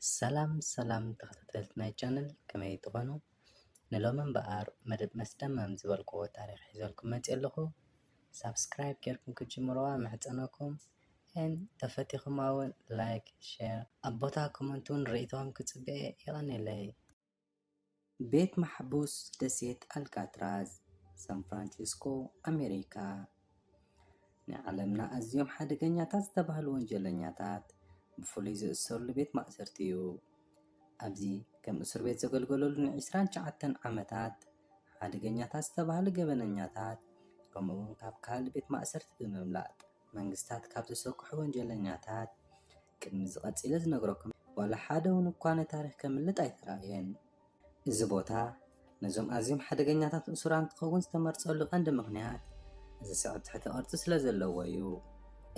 ሰላም ሰላም ተኸታተልቲ ናይ ቻነል፣ ከመይ ትኾኑ? ንሎሚ እምበኣር መደብ መስደመም ዝበልክዎ ታሪኽ ሒዘልኩም መፅእ ኣለኹ። ሳብስክራይብ ጌርኩም ክጅምርዋ ምሕፀነኩም። ን ተፈቲኹማ እውን ላይክ፣ ሼር፣ ኣብ ቦታ ኮመንት እውን ርእይቶኹም ክፅበየ። የቐንየለይ። ቤት ማሕቡስ ደሴት ኣልካትራዝ፣ ሳን ፍራንሲስኮ፣ ኣሜሪካ። ናይ ዓለምና ኣዝዮም ሓደገኛታት ዝተባህሉ ወንጀለኛታት ብፍሉይ ዝእሰሩሉ ቤት ማእሰርቲ እዩ። ኣብዚ ከም እስር ቤት ዘገልገለሉ ንዒስራን ትሽዓተን ዓመታት ሓደገኛታት ዝተባህሉ ገበነኛታት፣ ከምኡ እውን ካብ ካልእ ቤት ማእሰርቲ ብምምላጥ መንግስታት ካብ ዘሰክሑ ወንጀለኛታት፣ ቅድሚ ዝቐጽለ ዝነግረኩም፣ ዋላ ሓደ እውን እኳ ንታሪኽ ከምልጥ ኣይተራእየን። እዚ ቦታ ነዞም ኣዝዮም ሓደገኛታት እሱራን ክኸውን ዝተመርጸሉ ቀንዲ ምኽንያት፣ እዚ ስዕብ ትሕተ ቅርጺ ስለ ዘለዎ እዩ።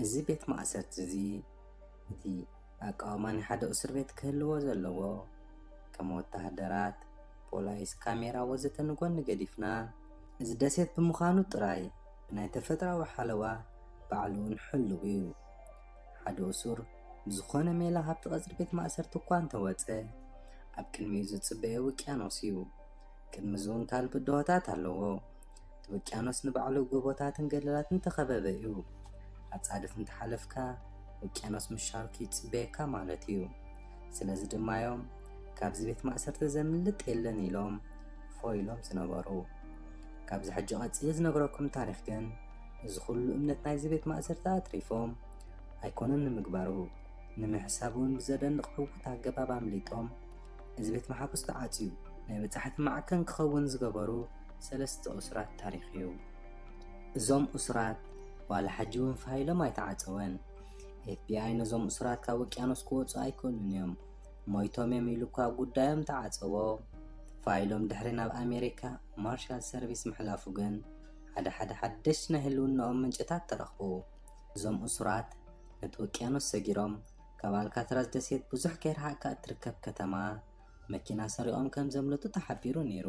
እዚ ቤት ማእሰርቲ እዚ፣ እቲ ኣቃውማ ናይ ሓደ እስር ቤት ክህልዎ ዘለዎ፣ ከም ወተሃደራት፣ ፖላይስ፣ ካሜራ ወዘተ ንጎኒ ገዲፍና፣ እዚ ደሴት ብምዃኑ ጥራይ ብናይ ተፈጥሮኣዊ ሓለዋ ባዕሉ እውን ሕሉው እዩ። ሓደ እሱር ብዝኾነ ሜላ ካብቲ ቀጽሪ ቤት ማእሰርቲ እኳ እንተወጸ፣ ኣብ ቅድሚኡ ዝጽበዮ ውቅያኖስ እዩ። ቅድሚ እዚ እውን ካልእ ብድሆታት ኣለዎ። እቲ ውቅያኖስ ንባዕሉ ጎቦታትን ገደላትን ተኸበበ እዩ። ኣጻድፍ እንተሓለፍካ፣ ውቅያኖስ ምሻርኩ ይጽበየካ ማለት እዩ። ስለዚ ድማ እዮም፣ "ካብዚ ቤት ማእሰርቲ ዘምልጥ የለን" ኢሎም ፎይ ኢሎም ዝነበሩ። ካብዚ ሕጂ ቀጺለ ዝነግረኩም ታሪኽ ግን፣ እዚ ኩሉ እምነት ናይዚ ቤት ማእሰርቲ ኣትሪፎም ኣይኮነን ንምግባሩ፣ ንምሕሳብ እውን ብዘደንቕ ዕዉት ኣገባብ ኣምሊጦም፣ እዚ ቤት መሓብስ ተዓጽዩ ናይ በጻሕቲ ማዕከን ክኸውን ዝገበሩ ሰለስተ እሱራት ታሪኽ እዩ። እዞም እሱራት ዋላ ሕጂ እውን ፋይሎም ኣይተዓጸወን። ኤፍ ቢ ኣይ ነዞም እሱራት ካብ ውቅያኖስ ክወጹ ኣይክእሉን እዮም፣ ሞይቶም እዮም ኢሉ እኳ ጉዳዮም ተዓጸዎ። ፋይሎም ድሕሪ ናብ ኣሜሪካ ማርሻል ሰርቪስ ምሕላፉ ግን፣ ሓደ ሓደ ሓደሽቲ ናይ ህልውናኦም ምንጭታት ተረኽቡ። እዞም እሱራት ነቲ ውቅያኖስ ሰጊሮም፣ ካብ ኣልካትራዝ ደሴት ብዙሕ ከይረሓቕካ እትርከብ ከተማ መኪና ሰሪቖም ከም ዘምለጡ ተሓቢሩ ነይሩ።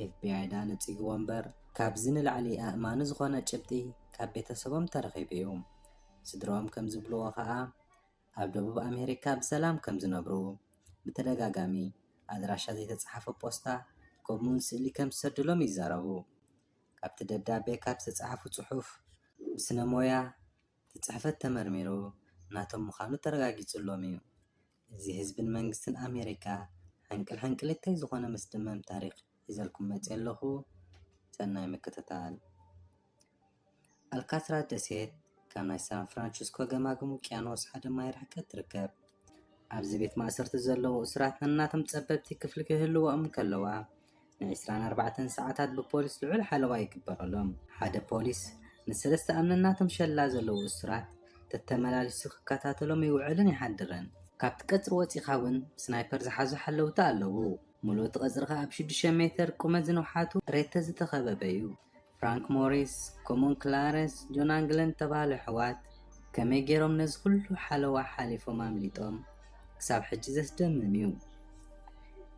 ኤፍ ቢ ኣይ ዳ ነጺግዎ እምበር፣ ካብዚ ንላዕሊ ኣእማኒ ዝኾነ ጭብጢ ካብ ቤተሰቦም ተረኺቡ እዩ። ስድራኦም ከም ዝብልዎ ኸኣ፣ ኣብ ደቡብ ኣሜሪካ ብሰላም ከም ዝነብሩ፣ ብተደጋጋሚ ኣድራሻ ዘይተጻሕፈ ፖስታ፣ ከምኡውን ስእሊ ከም ዝሰድሎም ይዛረቡ። ካብቲ ደብዳቤ ካብ ዝተጻሕፉ ጽሑፍ፣ ብስነ ሞያ እቲ ጽሕፈት ተመርሚሩ ናቶም ምዃኑ ተረጋጊጹሎም እዩ። እዚ ህዝብን መንግስትን ኣሜሪካ ሕንቅል ሕንቅሊተይ ዝኾነ መስደመም ታሪኽ ሒዘልኩም መጽየ ኣለኹ። ሰናይ ምክትታል። ኣልካትራዝ ደሴት ካብ ናይ ሳን ፍራንሲስኮ ገማግም ውቅያኖስ ሓደ ማይ ርሕቀት ትርከብ። ኣብዚ ቤት ማእሰርቲ ዘለዉ እሱራት ነናቶም ጸበብቲ ክፍሊ ክህልዎም እንከለዋ፣ ንዒስራን ኣርባዕተን ሰዓታት ብፖሊስ ልዑል ሓለዋ ይግበረሎም። ሓደ ፖሊስ ንሰለስተ ኣብ ነናቶም ሸላ ዘለዉ እሱራት ተተመላሊሱ ክከታተሎም ይውዕልን ይሓድርን። ካብቲ ቀጽሪ ወጺኻ እውን ስናይፐር ዝሓዙ ሓለውቲ ኣለዉ። ሙሉእ እቲ ቀጽሪ ከኣ ኣብ ሽዱሽተ ሜተር ቁመት ዝንውሓቱ ሬተ ዝተኸበበ እዩ። ፍራንክ ሞሪስ፣ ከምኡውን ክላረንስ ጆናንግለን እተባህሉ ኣሕዋት ከመይ ገይሮም ነዚ ኩሉ ሓለዋ ሓሊፎም ኣምሊጦም ክሳብ ሕጂ ዘስደምም እዩ።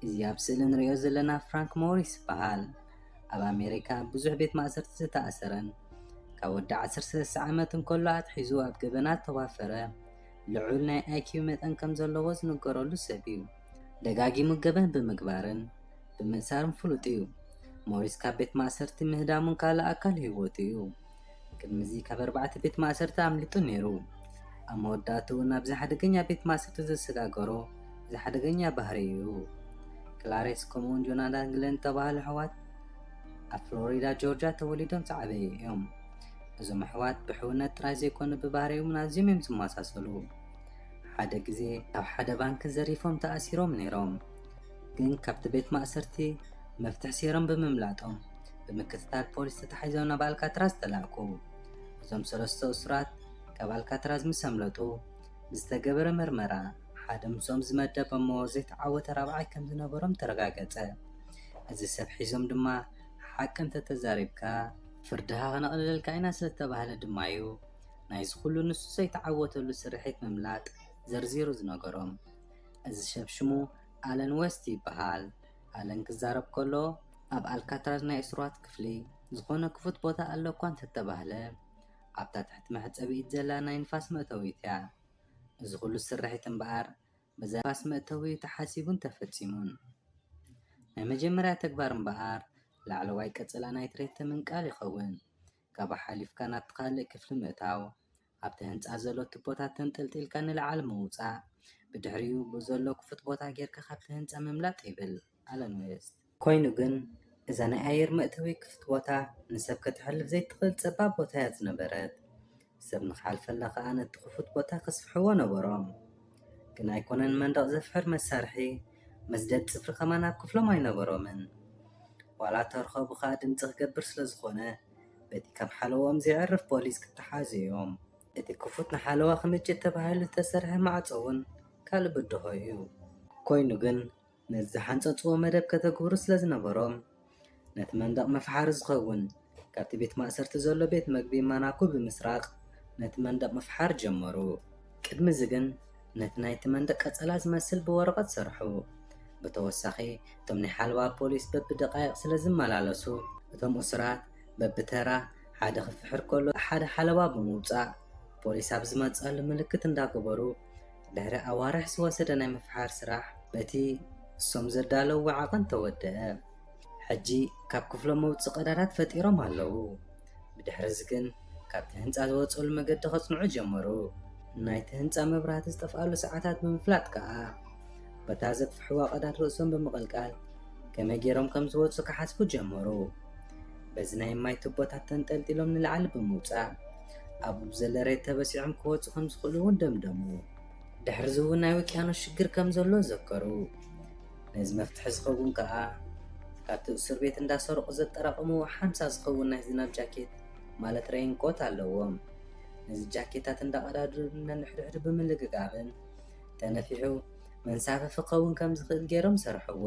እዚ ኣብ ስእሊ ንሪኦ ዘለና ፍራንክ ሞሪስ ይበሃል። ኣብ ኣሜሪካ ብዙሕ ቤት ማእሰርቲ ዝተኣሰረን ካብ ወዲ ዓሰርተ ሰለስተ ዓመት እንከሎ ኣትሒዙ ኣብ ገበናት ዝተዋፈረ፣ ልዑል ናይ ኣይ ኪው መጠን ከም ዘለዎ ዝንገረሉ ሰብ እዩ። ደጋጊሙ ገበን ብምግባርን ብምእሳርን ፍሉጥ እዩ። ሞሪስ ካብ ቤት ማእሰርቲ ምህዳሙን ካልእ ኣካል ህይወቱ እዩ። ቅድሚ እዚ ካብ ኣርባዕተ ቤት ማእሰርቲ ኣምሊጡ ነይሩ። ኣብ መወዳእትኡ ናብዚ ሓደገኛ ቤት ማእሰርቲ ዘሰጋገሮ እዚ ሓደገኛ ባህሪ እዩ። ክላሬስ ከምኡውን ጆናታን ግለን ዝተባህሉ ኣሕዋት ኣብ ፍሎሪዳ ጆርጅያ ተወሊዶም ዝዓበዩ እዮም። እዞም ኣሕዋት ብሕውነት ጥራይ ዘይኮነ ብባህሪኦም ኣዝዮም እዮም ዝመሳሰሉ። ሓደ ግዜ ኣብ ሓደ ባንክ ዘሪፎም ተኣሲሮም ነይሮም። ግን ካብቲ ቤት ማእሰርቲ መፍትሕ ሰይሮም ብምምላጦም ብምክትታል ፖሊስ ተታሒዞም ናብ ኣልካትራዝ ተላእኩ። እዞም ሰለስተ እሱራት ካብ ኣልካትራዝ ምስ ኣምለጡ ብዝተገበረ መርመራ ሓደ ምስኦም ዝመደብ እሞ ዘይተዓወተ ራብዓይ ከም ዝነበሮም ተረጋገጸ። እዚ ሰብ ሒዞም ድማ ሓቂ እንተተዛሪብካ ፍርድኻ ክነቕልለልካ ኢና ስለተባህለ ድማ እዩ ናይዚ ኩሉ ንሱ ዘይተዓወተሉ ስርሒት ምምላጥ ዘርዚሩ ዝነገሮም። እዚ ሰብ ሽሙ ኣለን ዌስት ይበሃል። ኣለን ክዛረብ ከሎ ኣብ ኣልካትራዝ ናይ እሱራት ክፍሊ ዝኾነ ክፉት ቦታ ኣሎ እኳ እንተተባህለ ኣብታ ትሕቲ መሕጸቢ ኢድ ዘላ ናይ ንፋስ መእተዊት እያ። እዚ ኩሉ ስርሒት እምበኣር ብዛዕባ መእተዊ ተሓሲቡን ተፈጺሙን። ናይ መጀመርያ ተግባር እምበኣር ላዕለዋይ ቀጸላ ናይቲ ሬተ ምንቃል ይኸውን። ካብኡ ሓሊፍካ ናብቲ ካልእ ክፍሊ ምእታው፣ ኣብቲ ህንጻ ዘሎ ቱቦታት ተንጠልጢልካ ንላዕሊ ምውጻእ፣ ብድሕሪኡ ብዘሎ ክፉት ቦታ ጌርካ ካብቲ ህንጻ ምምላጥ ይብል ኣለን ዌስት። ኮይኑ ግን እዛ ናይ ኣየር መእተዊ ክፍት ቦታ ንሰብ ከተሕልፍ ዘይትኽእል ጸባብ ቦታ እያ ዝነበረት። ሰብ ንኽሓልፈላ ከኣ ነቲ ክፉት ቦታ ከስፍሕዎ ነበሮም። ግን ኣይኮነን መንደቕ ዘፍሕር መሳርሒ፣ መስደድ ጽፍሪ ከማን ኣብ ክፍሎም ኣይነበሮምን። ዋላ ተርኸቡ ከኣ ድምጺ ክገብር ስለ ዝኾነ በቲ ካብ ሓለዎም ዘየዕርፍ ፖሊስ ክተሓዙ እዮም። እቲ ክፉት ንሓለዋ ክምችእ ተባሂሉ ዝተሰርሐ ማዕጾ እውን ካልእ ብድሆ እዩ። ኮይኑ ግን ነዚ ዝሓንጸጽዎ መደብ ከተግብሩ ስለ ዝነበሮም ነቲ መንደቕ መፍሓሪ ዝኸውን ካብቲ ቤት ማእሰርቲ ዘሎ ቤት መግቢ ማናኩ ብምስራቕ ነቲ መንደቕ ምፍሓር ጀመሩ። ቅድሚ እዚ ግን ነቲ ናይቲ መንደቕ ቀጸላ ዝመስል ብወረቐት ሰርሑ። ብተወሳኺ እቶም ናይ ሓለዋ ፖሊስ በብደቃይቕ ስለ ዝመላለሱ እቶም እሱራት በብተራ ሓደ ክፍሕር ከሎ ሓደ ሓለዋ ብምውጻእ ፖሊስ ኣብ ዝመጸሉ ምልክት እንዳገበሩ ድሕሪ ኣዋርሕ ዝወሰደ ናይ ምፍሓር ስራሕ በቲ እሶም ዘዳለውዎ ዓቐን ተወደአ። ሕጂ ካብ ክፍሎም መውጽኢ ቀዳዳት ፈጢሮም ኣለዉ። ብድሕሪ እዚ ግን ካብቲ ህንጻ ዝወጽእሉ መገዲ ከጽንዑ ጀመሩ። ናይቲ ህንጻ መብራህቲ ዝጠፍኣሉ ሰዓታት ብምፍላጥ ከኣ በታ ዘጥፍሕዋ ቀዳድ ርእሶም ብምቕልቃል ከመይ ገይሮም ከም ዝወጹ ክሓስቡ ጀመሩ። በዚ ናይ ማይ ቱቦታት ተንጠልጢሎም ንላዕሊ ብምውጻእ ኣብኡ ብዘሎ ሬት ተበሲዖም ክወጹ ከም ዝኽእሉ እውን ደምደሙ። ድሕሪ እዚ እውን ናይ ውቅያኖስ ሽግር ከም ዘሎ ዘከሩ። ነዚ መፍትሒ ዝኸውን ከኣ ካብቲ እሱር ቤት እንዳሰረቑ ዘጠራቐምዎ ሓምሳ ዝኸውን ናይ ዝናብ ጃኬት ማለት ሬይንኮት ኣለዎም። ነዚ ጃኬታት እንዳቐዳደዱ ነንሕድሕዱ ብምልግጋብን ተነፊሑ መንሳፈፊ ክኸውን ከም ዝኽእል ገይሮም ሰርሕዎ።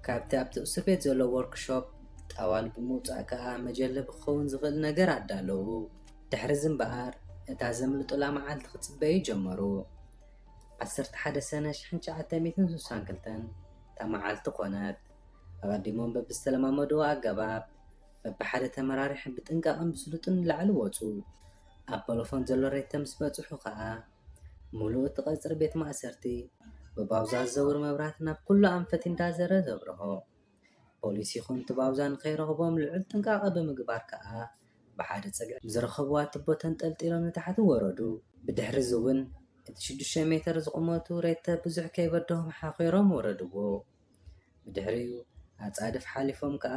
ካብቲ ኣብቲ እሱር ቤት ዘሎ ወርክሾፕ ጣዋሉ ብምውጻእ ከኣ መጀለቢ ክኸውን ዝኽእል ነገር ኣዳለዉ። ድሕሪ እዚ እምበኣር እታ ዘምልጡላ መዓልቲ ክጽበዩ ጀመሩ። ዓሰርተ ሓደ ሰነ ሽሕን ትሽዓተ ሚእትን ስሳን ክልተን እታ መዓልቲ ኮነት። ኣቐዲሞም በብዝተለማመድዎ ኣገባብ በብሓደ ተመራሪሖም ብጥንቃቐን ብስሉጥን ንላዕሊ ወጹ። ኣብ ፖሎፎን ዘሎ ሬተ ምስ በጽሑ ከኣ ምሉእ እቲ ቀጽሪ ቤት ማእሰርቲ ብባውዛ ዝዘውር መብራህቲ ናብ ኩሉ ኣንፈት እንዳዘረ ዘብርሆ። ፖሊስ ይኹን እቲ ባውዛ ንኸይረኽቦም ልዑል ጥንቃቐ ብምግባር ከኣ ብሓደ ጸግዒ ዝረኸብዋ ቱቦ ተንጠልጢሎም ንታሕቲ ወረዱ። ብድሕሪ እዚ እውን እቲ ሽዱሽተ ሜትር ዝቑመቱ ሬተ ብዙሕ ከይበደሆም ሓኺሮም ወረድዎ። ብድሕሪኡ ኣጻድፍ ሓሊፎም ከኣ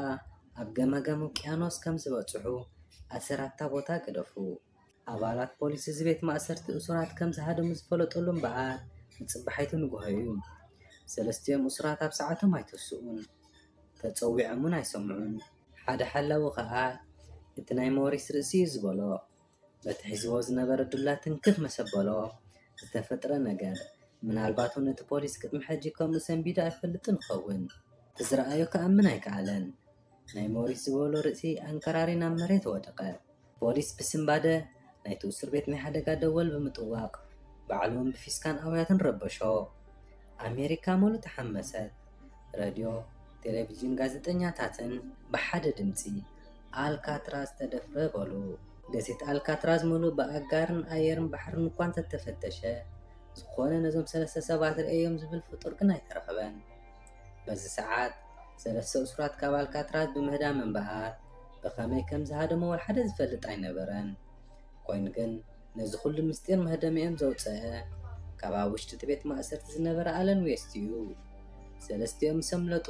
ኣብ ገማግም ውቅያኖስ ከም ዝበጽሑ ኣሰር ኣብታ ቦታ ገደፉ። ኣባላት ፖሊስ እዚ ቤት ማእሰርቲ እሱራት ከም ዝሃደሙ ዝፈለጠሉ እምበኣር ንጽባሒቱ ንግሆ እዩ። ሰለስቲኦም እሱራት ኣብ ሰዓቶም ኣይተስኡን። ተጸዊዖም እውን ኣይሰምዑን። ሓደ ሓላዊ ከኣ እቲ ናይ ሞሪስ ርእሲ እዩ ዝበሎ። በቲ ሒዝዎ ዝነበረ ዱላ ትንክፍ መሰበሎ። ዝተፈጥረ ነገር ምናልባት እውን እቲ ፖሊስ ቅድሚ ሕጂ ከምኡ ሰንቢዱ ኣይፈልጥን ይኸውን። እቲ ዝረኣዮ ክኣምን ኣይከኣለን። ናይ ሞሪስ ዝበሎ ርእሲ ኣንከራሪ ናብ መሬት ወደቐ። ፖሊስ ብስንባደ ናይቲ እሱር ቤት ናይ ሓደጋ ደወል ብምጥዋቕ ባዕሉን ብፊስካን ኣውያትን ረበሾ። ኣሜሪካ ሙሉ ተሓመሰት። ረድዮ፣ ቴሌቪዥን፣ ጋዜጠኛታትን ብሓደ ድምጺ ኣልካትራዝ ተደፍረ በሉ። ደሴት ኣልካትራዝ ሙሉ ብኣጋርን ኣየርን ባሕርን እኳ እንተተፈተሸ ዝኾነ ነዞም ሰለስተ ሰባት ርእየዮም ዝብል ፍጡር ግን ኣይተረኸበን። በዚ ሰዓት ሰለስተ እሱራት ካብ ኣልካትራዝ ብምህዳም እምበኣር ብኸመይ ከም ዝሃደሞ ወላ ሓደ ዝፈልጥ ኣይነበረን። ኮይኑ ግን ነዚ ኩሉ ምስጢር መህደሚኦም ዘውፀአ ካብ ኣብ ውሽጢ እቲ ቤት ማእሰርቲ ዝነበረ ኣለን ዌስት እዩ። ሰለስቲኦም ምስ ኣምለጡ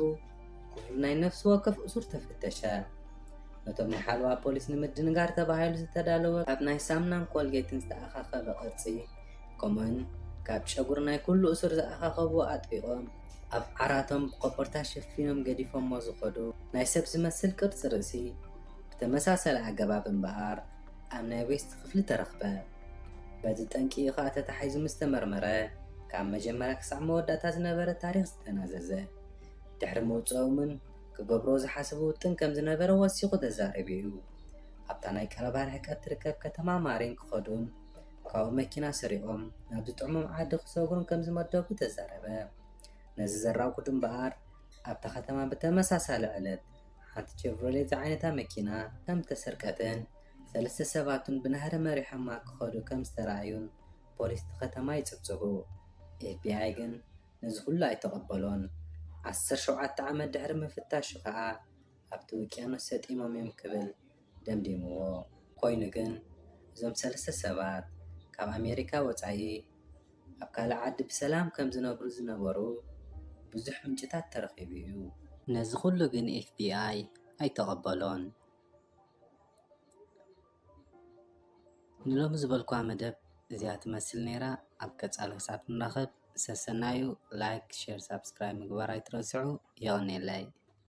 ክፍሉ ናይ ነፍሲ ወከፍ እሱር ተፈተሸ። ነቶም ናይ ሓለዋ ፖሊስ ንምድንጋር ተባሂሉ ዝተዳለወ ካብ ናይ ሳምናን ኮልጌትን ዝተኣኻኸበ ቅርጺ ከምኡውን ካብ ጨጉሪ ናይ ኩሉ እሱር ዝኣኻኸብዎ ኣጥቢቖም ኣብ ዓራቶም ብኮቦርታ ሸፊኖም ገዲፎሞ ዝኸዱ ናይ ሰብ ዝመስል ቅርጺ ርእሲ ብተመሳሳሊ ኣገባብ እምበኣር ኣብ ናይ ዌስት ክፍሊ ተረኽበ። በዚ ጠንቂ እዩ ኸኣ ተታሒዙ ምስ ተመርመረ ካብ መጀመርያ ክሳዕ መወዳእታ ዝነበረ ታሪኽ ዝተናዘዘ። ድሕሪ ምውፅኦምን ክገብሮ ዝሓሰቦ ውጥን ከም ዝነበረ ወሲኹ ተዛሪቡ እዩ። ኣብታ ናይ ቀረባ ርሕቀት ትርከብ ከተማ ማሪን ክኸዱን ካብኡ መኪና ሰሪቖም ናብ ዝጥዕሞም ዓዲ ክሰግሩን ከም ዝመደቡ ተዛረበ። ነዚ ዘራጉድ እምበኣር ኣብታ ከተማ ብተመሳሳሊ ዕለት ሓንቲ ቸቭሮሌት ዝዓይነታ መኪና ከም ዝተሰርቀትን ሰለስተ ሰባትን ብናህሪ መሪሖማ ክኸዱ ከም ዝተረኣዩን ፖሊስ እቲ ከተማ ይጽብጽቡ። ኤፍቢኣይ ግን ነዚ ኩሉ ኣይተቐበሎን። ዓሰርተ ሸውዓተ ዓመት ድሕሪ ምፍታሹ ከኣ ኣብቲ ውቅያኖስ ሰጢሞም እዮም ክብል ደምዲምዎ። ኮይኑ ግን እዞም ሰለስተ ሰባት ካብ ኣሜሪካ ወጻኢ ኣብ ካልእ ዓዲ ብሰላም ከም ዝነብሩ ዝነበሩ ብዙሕ ምንጭታት ተረኺቡ እዩ። ነዚ ኩሉ ግን ኤፍ ቢ ኣይ ኣይተቐበሎን። ንሎሚ ዝበልኳ መደብ እዚኣ ትመስል ነይራ። ኣብ ቀጻሊ ክሳብ ንራኸብ ሰሰናዩ። ላይክ፣ ሼር፣ ሳብስክራይብ ምግባር ኣይትረስዑ። የቐንየለይ።